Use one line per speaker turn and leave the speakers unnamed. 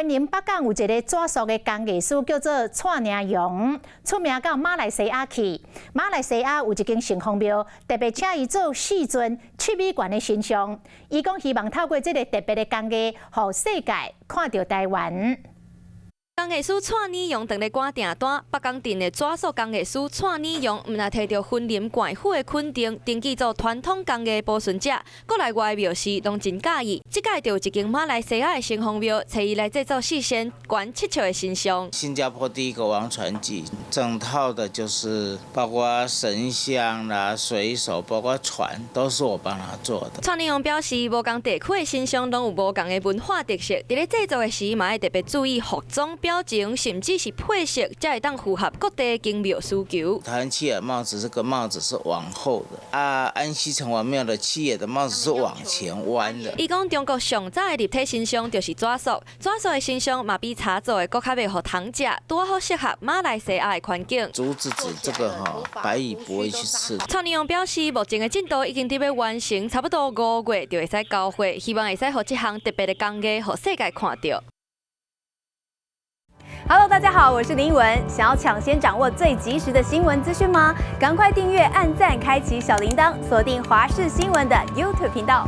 雲林北港有一个紙塑的工藝師叫做蔡寧陽，出名到馬來西亞去。馬來西亞有一間城隍廟，特別請伊做四尊7米懸的神像。伊講希望透過這个特別的工藝，予世界看著台灣。
工藝師蔡年陽當咧趕訂單，北港鎮的紙塑工藝師蔡年陽，毋但提著雲林縣府的肯定，登記做傳統工藝保存者，國內外廟寺攏真佮意。這擺就有一間馬來西亞的城隍廟，揣伊來製作四尊懸7尺的神像。
新加坡第一個王船記，整套的就是包括神像啦、水手，包括船，都是我幫他做的。
蔡年陽表示，無仝地區的神像攏有無仝的文化特色，佇咧製作的時嘛愛特別注意服裝、表情，甚至是配色，才會當符合各地宮廟需求。
台灣七眼帽子，這個帽子是往後的，啊，安溪城隍廟的七眼的帽子是往前彎的。
伊講中國上早的立體神像就是紙塑，紙塑的神像嘛比柴做的閣較袂予蟲食，拄好適合馬來西亞的環境。
竹子紙這個哈，白蟻不會去吃。
蔡年陽表示，目前的進度已經佇欲完成，差不多5月就會使交貨，希望會使予這項特別的工藝，予世界看著。
Hello，大家好，我是林文。想要搶先掌握最及時的新聞資訊嗎？趕快訂閱、按讚、開啟小鈴鐺，鎖定華視新聞的 YouTube 頻道。